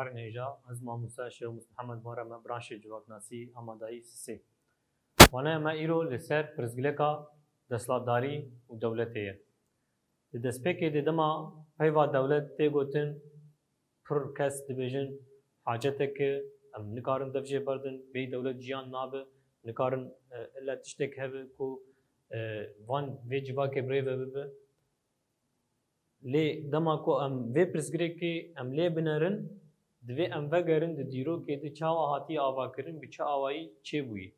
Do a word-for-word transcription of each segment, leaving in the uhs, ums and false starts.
Her nêja, ez mamoste Şêxmûs Mihemed Muharrem me, branşê civaknasî, amadayî sisê. Waneya me îro li ser pirsgirêka desthilatdarî û dewletê ye. Di destpêkê de dema peyva dewlet tê gotin, pir kes dibêjin, haceteke, em nikarin dev jê berdin, bêyî dewlet jiyan nabe, nikarin, e, illa tiştek hebe ku, e, van vê civakê bi rê ve bibe. Lê dema ku em vê pirsgirêkê em lê binerin, divê em vegerin di dîrokê de çawa hatiye avakirin, bi çi awayî çêbûyî.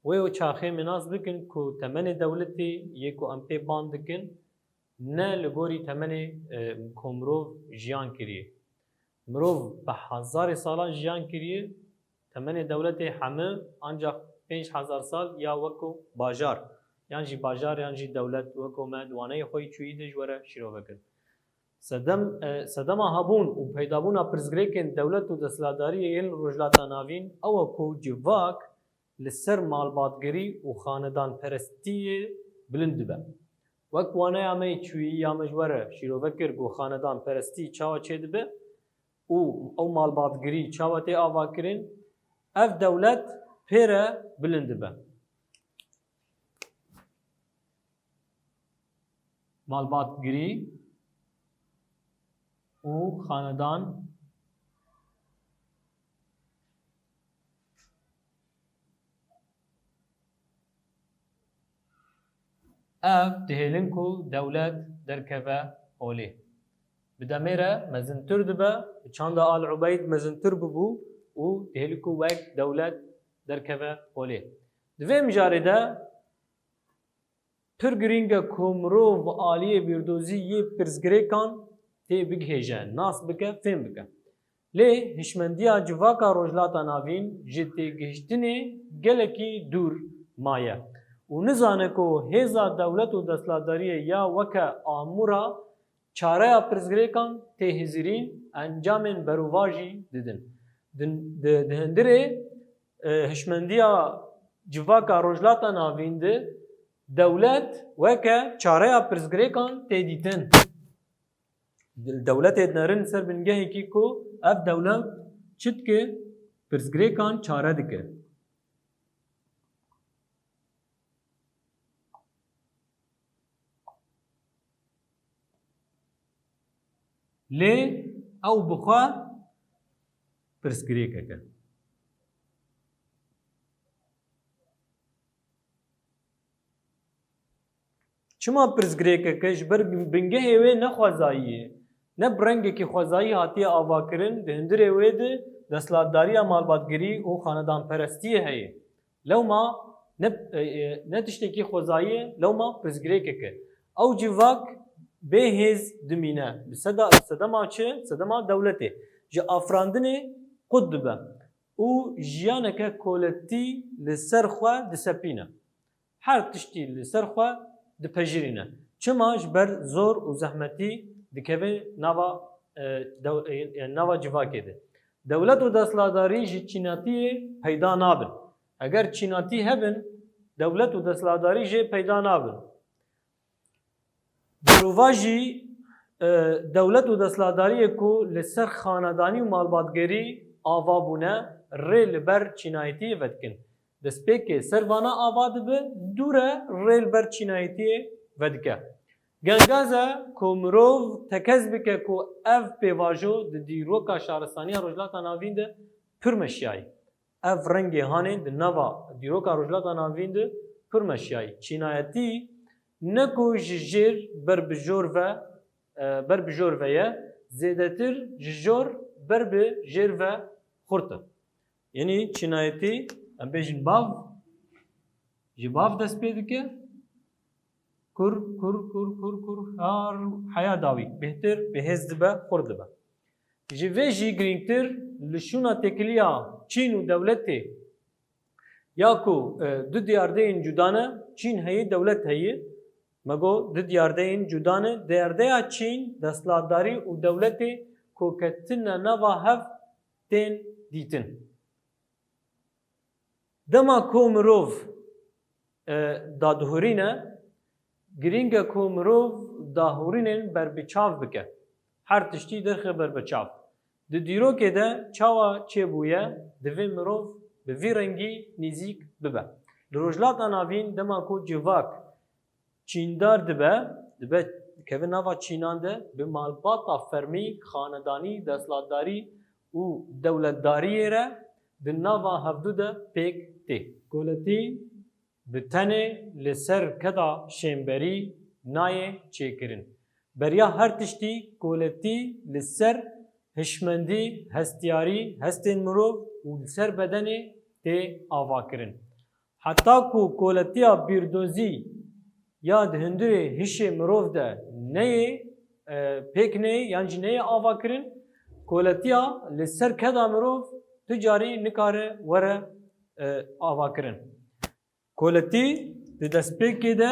Wê û çaxê em ê nas bikin ku temenê dewletê yê ku em pê ban dikin, ne li gorî temenê, e, ku mirov jiyan kiriye. Mirov bi hezarê salan jiyan kiriye, temenê dewletê heme ancax pênc hezar sal ya weko bajar, yan jî bajar yan jî dewlet weko me di waneyê xwe yî çûyî de ji we re şîrove kir. Sedem, e, sedema hebûn û peydabûna pirsgirêkên dewlet û desthilatdariyê yên li Rojhilata Navîn ew e ku civak li ser malbatgirî û xanedanperestiyê bilind dibe. Wek waneya me yê çûyî ya me ji we re şîrove kir ku xanedanperestî çawa çêdibe û ew malbatgirî çawa tê avakirin, ev dewlet pê re bilind dibe. Malbatgirî û xanedan Ev dihêlin ku dewlet derkeve holê. Bi demê re mezintir dibe, bi çanda Al Ubeyd mezintir bibû û dihêlin ku wek dewlet derkeve holê. Di vê mijarê de pir girîng e ku mirov aliyê bîrdozî yê pirsgirêkan tê bigihêje, nas bike, fêm bike. Lê hişmendiya civaka Rojhilata Navîn ji têgihiştinê gelekî dûr maye û nizane ku hêza dewlet û desthilatdariyê ya weke amûra çareya pirsgirêkan tê hizirîn, encamên berovajî didin. Di, di, di hundirê, e, hişmendiya civaka Rojhilata Navîn de dewlet weke çareya pirsgirêkan tê dîtin. Dewletê dinerin ser bingehekî ku ev dewlet çi dike, pirsgirêkan çare dike. Lê ew bi xwe pirsgirêkek e. Çima pirsgirêkek e? Ji ber bingehê wê ne xwezayî ye, ne bi rengekî xwezayî hatiye avakirin, di hundirê wê de desthilatdariya malbatgirî û xanedanperestiyê heye. Lewma ne, e, e, ne tiştekî xwezayî ye, lewma pirsgirêkek e. Ew civak bê hêz dimîne. Bi seda-, sedema çi? Sedema dewletê. Ji afirandinê qut dibe û jiyaneke koletî li ser xwe disepîne. Her tiştî li ser xwe dipejirîne. Çima? Ji ber zor û zehmetî dikeve nava, e, dew-, e, yani nava civakê de. Dewlet û desthilatdarî ji çînatiyê peyda nabin. Eger çînatî hebin, dewlet û desthilatdarî jê peyda nabin. Berovajî, e, dewlet û desthilatdariyê ku li ser xanedanî û malbatgerî ava bûne, rê li ber çînayetiyê vedikin. Destpêkê ser vana ava dibe, dû re rê li ber çînayetiyê vedike. Gengaze ku mirov tekez bike ku ev pêvajo di dîroka şaristaniya Rojhilata Navîn de pir meşiyayî. Ev rengê hanê di nava dîroka Rojhilata Navîn de pir meşiyayî. Çînayetî ne ku ji jêr ber bi jor ve, e, ber bi jor ve ye, zêdetir ji jor ber bi jêr ve xurt e. Yanî çînayetî, em bêjin bav, ji bav dest pê dike, kur, kur, kur, kur, kur, har heya dawî, bêhtir, bihêz dibe, xurt dibe. Ji vê jî girîngtir, li şûna têkiliya çîn û dewletê ya ku, e, du diyardeyên cuda ne, çîn heye, dewlet heye, me got du diyardeyên cuda ne, diyadeya çîn, desthilatdarî û dewletê ku ketine nava hev tên dîtin. Dema ku mirov, e, dadihurîne, girîng e ku mirov dahurînên berbiçav bike. Her tiştî derxe berbiçav. Di dîrokê de çawa çêbûye, divê mirov bi vî rengî nêzîk bibe. Li Rojhilata Navîn dema ku civak çîndar dibe, dibe dikeve nava çînan de, bi malbata fermî, xanedanî, desthilatdarî û dewletdariyê re di nava hevdu de pêk tê. Koletî bi tenê li ser keda şênberî nayê çêkirin. Beriya her tiştî koletî li ser hişmendî, hestiyarî, hestên mirov û li ser bedenê tê avakirin. Heta ku koletiya bîrdozî ya di hundirê hişê mirov de neyê, e, pêk neyê yan jî neyê avakirin, koletiya li ser keda mirov tu carî nikare were, e, avakirin. Koletî di destpêkê de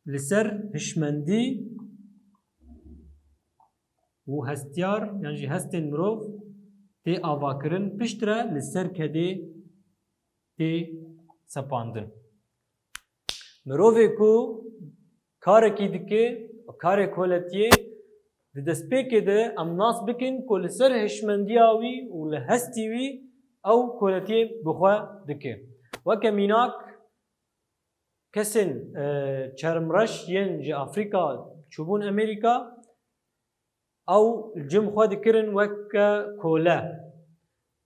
li ser hişmendî û hestiyar yan jî hestên mirov tê avakirin, piştre li ser kedê tê sepandin. Mirovê ku karekî dike, karê koletiyê, di destpêkê de em nas bikin ku li ser hişmendiya wî û li hestî wî ew koletiyê bi xwe dike. Weke mînak, kesên, e, çermreş yên ji Afrîka çûbûn Amerîka, ew cim xwe dikirin weke kole.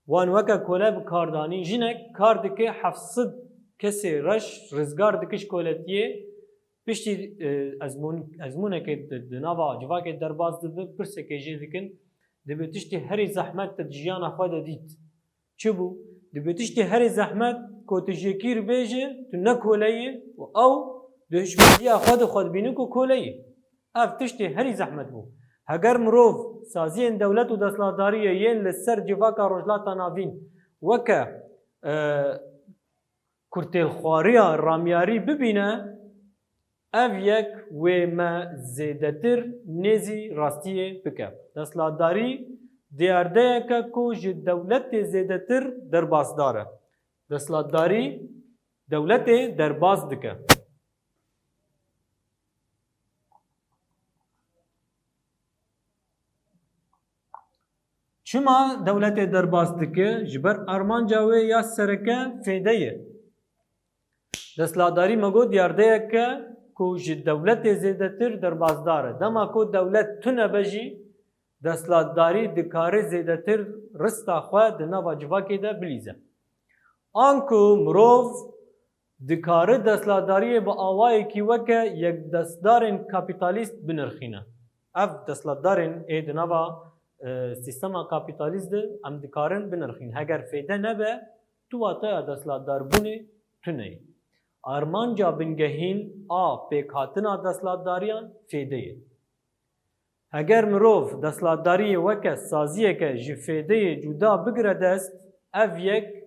Wan weke kole bi kar danîn. Jinek kar dike heft sed kesê reş rizgar dike ji koletiyê. Piştî, e, ezmûn-, ezmûnekê di, di nava civakê derbas dibe, pirsekê jê dikin. Dibê tiştê herî zehmet te di jiyana xwe de dît çi bû? Dibê tiştê herî zehmet ku tu ji yekî re bêje tu ne kole yî û ew di hişmendiya xwe de xwe dibîne ku kole yî. Ev tiştê herî zehmet bû. Heger mirov saziyên dewlet û desthilatdariyê yên li ser civaka Rojhilata Navîn weke, e, kurtêlxwariya ramyarî bibîne, ev yek wê me zêdetir nêzî rastiyê bike. Desthilatdarî diyardeyeke ku ji dewletê zêdetir derbasdar e. Desthilatdarî dewletê derbas dike. Çima dewletê derbas dike? Ji ber armanca wê ya sereke fêde ye. Desthilatdarî me got diyardeyeke ku ji dewletê zêdetir derbasdar e. Dema ku dewlet tune be jî, desthilatdarî dikare zêdetir rista xwe di nava civakê de bilîze. Anku mirov dikare desthilatdariyê bi awayekî weke yekdestdarên kapîtalîst binirxîne. Ev desthilatdarên ê di nava, e, sîstema kapîtalîst de em dikarin binirxîn. Heger fêde nebe, tu wateya desthilatdarbûnê tune ye. Armanca bingehîn a pêkhatina desthilatdariyan fêde ye. Heger mirov desthilatdariyê weke saziyeke ji fêdeyê cuda bigire dest, ev yek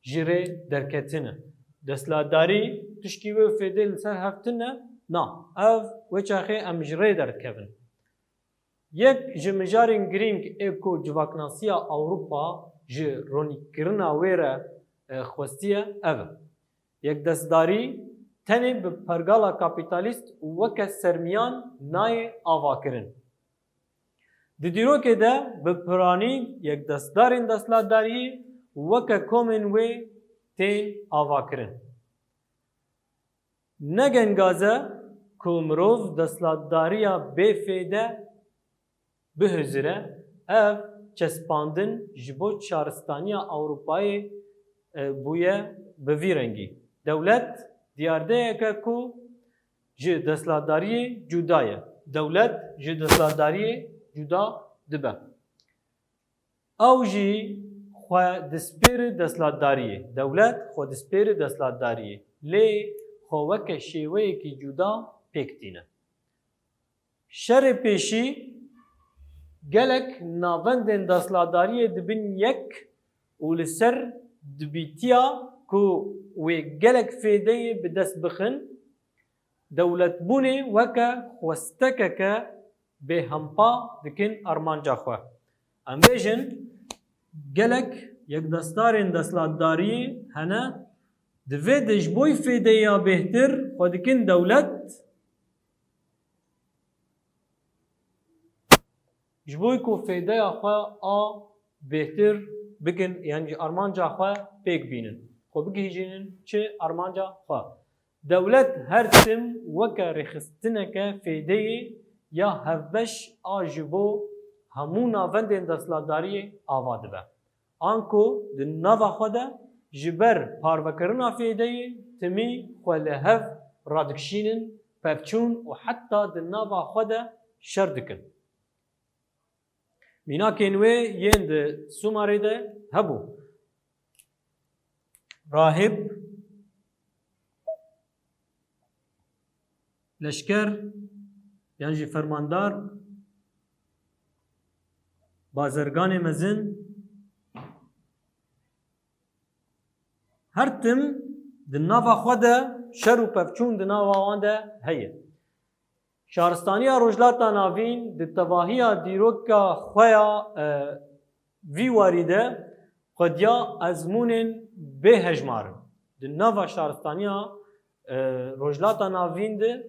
ji rê derketin e. Desthilatdarî tişkî wê fêdê li ser hev tune? Na, ev wê çaxê em ji rê derdikevin. Yek ji mijarên girîng ê ku civaknasiya Ewropa ji ronîkirina wê re, e, xwestiye ev e. Yekdestdarî tenê bi pergala kapîtalîst û weke sermiyan nayê avakirin. Di dîrokê de bi piranî yekdestdarên desthilatdariyê weke komên wê tên avakirin. Ne gengaz e ku mirov desthilatdariya bêfêde bihuzire, ev çespandin ji bo şaristaniya Ewropayê, e, bûye bi vî rengî. Dewlet diyardeyeke ku ji desthilatdariyê cuda ye. Dewlet ji desthilatdariyê cuda dibe. Ew jî xwe dispêre desthilatdariyê. Dewlet xwe dispêre desthilatdariyê. Lê xwe weke şêweyekî cuda pêk tîne. Şerê pêşî gelek navendên desthilatdariyê dibin yek û li ser dibîtiya ku wê gelek fêdeyê bi dest bixin, dewletbûnê weke xwestekeke bêhempa dikin armanca xwe. Em bêjin, gelek yekdestdarên desthilatdariyê hene, divê de ji bo fêdeya bêhtir xwe dikin dewlet, Ji bo ku fêdeya xwe a bêhtir bikin, yan jî armanca xwe pêk bînin. Xwe bigihîjînin çi armanca xwe. Dewlet her tim weke rêxistineke fêdeyê ya hevbeş a ji bo hemû navendên desthilatdariyê ava dibe. Anku di nava xwe de ji ber parvekirina fêdeyê timî xwe li hev radikişînin, pevçûn û heta di nava xwe de şer dikin. Mînakên wê yên di Sûmarê de hebû. Rahib, leşker, yan jî fermandar, bazerganê mezin, her tim di nava xwe de şer û pevçûn di nava wan de heye. Şaristaniya Rojhilata Navîn di tevahiya dîroka xwe ya, e, vî warî de xwediya ezmûnên bêhejmar in. Di nava şaristaniya, e, Rojhilata Navîn de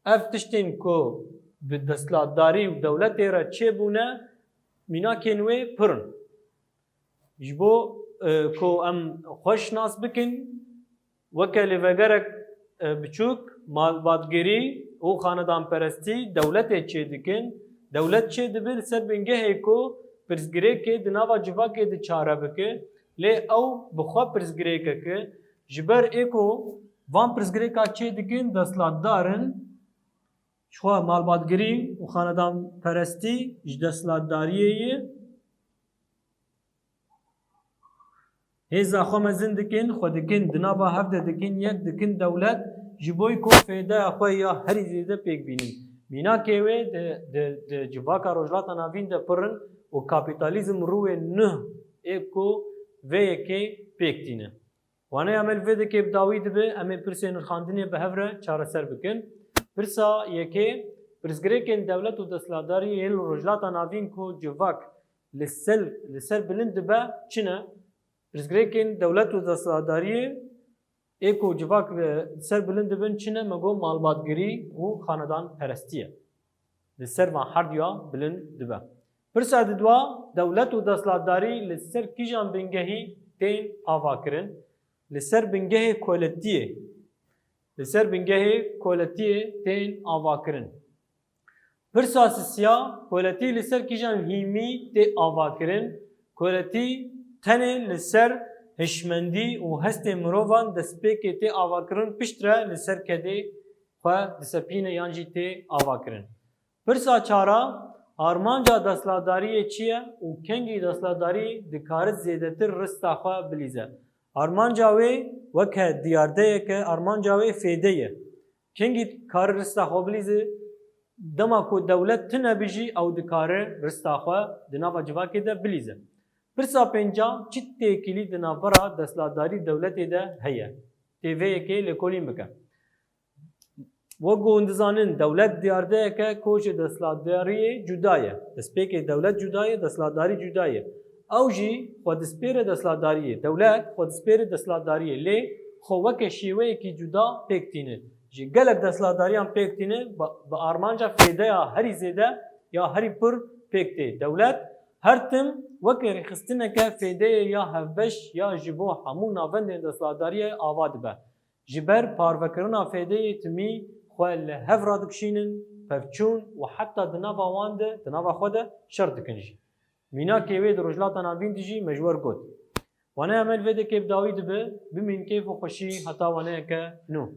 ev tiştên ku bi desthilatdarî û dewletê re çêbûne, mînakên wê pir in. Ji bo, e, ku em xwe şinas bikin, weke lêvegerek, e, biçûk, malbatgirî û xanedanperestî dewletê çêdikin. Dewlet çêdibe li ser bingehê ku pirsgirêkê di nava civakê de çare bike, lê ew bi xwe pirsgirêkek e. Ji ber ê ku van pirsgirêka çêdikin, desthilatdar in. Ji xwe malbatgirî û xanedanperestî ji desthilatdariyê ye. Hêza xwe mezin dikin, xwe dikin, di nava hev de dikin, yek dikin dewlet, ji bo ku fêdeya xwe ya herî zêde pêk bînin. Mînakê wê di, di, di civaka Rojhilata Navîn de pir in û kapîtalîzm rûyê nuh ê ku vê yekê pêk tîne. Waneya me li vê dekê bi dawî dibe, em ê pirsên nirxandinê bi hev re çareser bikin. Pirsa yekê, pirsgirêkên dewlet û desthilatdariyê yên li Rojhilata Navîn ku civak li ser, li ser bilind dibe, çi ne? Pirsgirêkên dewlet û desthilatdariyê ê ku civak li ser bilind dibin, çi ne? Me got malbatgirî û xanedanperestî ye. Li ser van herduya bilind dibe. Pirsa didwa, dewlet û desthilatdarî li ser kîjan bingehî tên avakirin? Li ser bingehê koletiyê. Li ser bingehê koletiyê tên avakirin. Pirsa sisiya, koletî li ser kîjan hîmî tê avakirin? Koletî tenê li ser hişmendî û hestê mirovan destpêkê tê avakirin, piştre li ser kedê xwe disepîne yan jî tê avakirin. Pirsa çara, armanca desthilatdariyê çi ye û kengî desthilatdarî dikare zêdetir rista xwe bilîze? Armanca wê weke diyardeyeke, armanca wê fêde ye. Kengî dikare rista xwe bilîze? Dema ku dewlet tune be jî ew dikare rista xwe di nava civakê de bilîze. Pirsa pênca, çi têkilî di navbera desthilatdarî dewletê de heye? Tê vê yekê lêkolîn bike. Wek ku hûn dizanin, dewlet diyardeyeke ku ji desthilatdariyê cuda ye. Destpêkê dewlet cuda ye, desthilatdarî cuda ye. Ew jî xwe dispêre desthilatdariyê. Dewlet xwe dispêre desthilatdariyê, lê xwe weke şêweyekî cuda pêk tîne. Ji gelek desthilatdariyan pêk tîne, bi, bi armanca fêdeya herî zêde ya herî pir pêk tê. Dewlet her tim weke rêxistineke fêdeyê ya hevbeş ya ji bo hemû navendên desthilatdariyê ava dibe. Ji ber parvekirina fêdeyê timî xwe li hev radikişînin, pevçûn û heta di nava wan de, di nava xwe de şer dikin jî. Mînakê wê di Rojhilata Navîn de jî me ji we re got. Waneya me li vê dekê bi dawî dibe, bimîn kêf û xweşî heta waneyeke nû.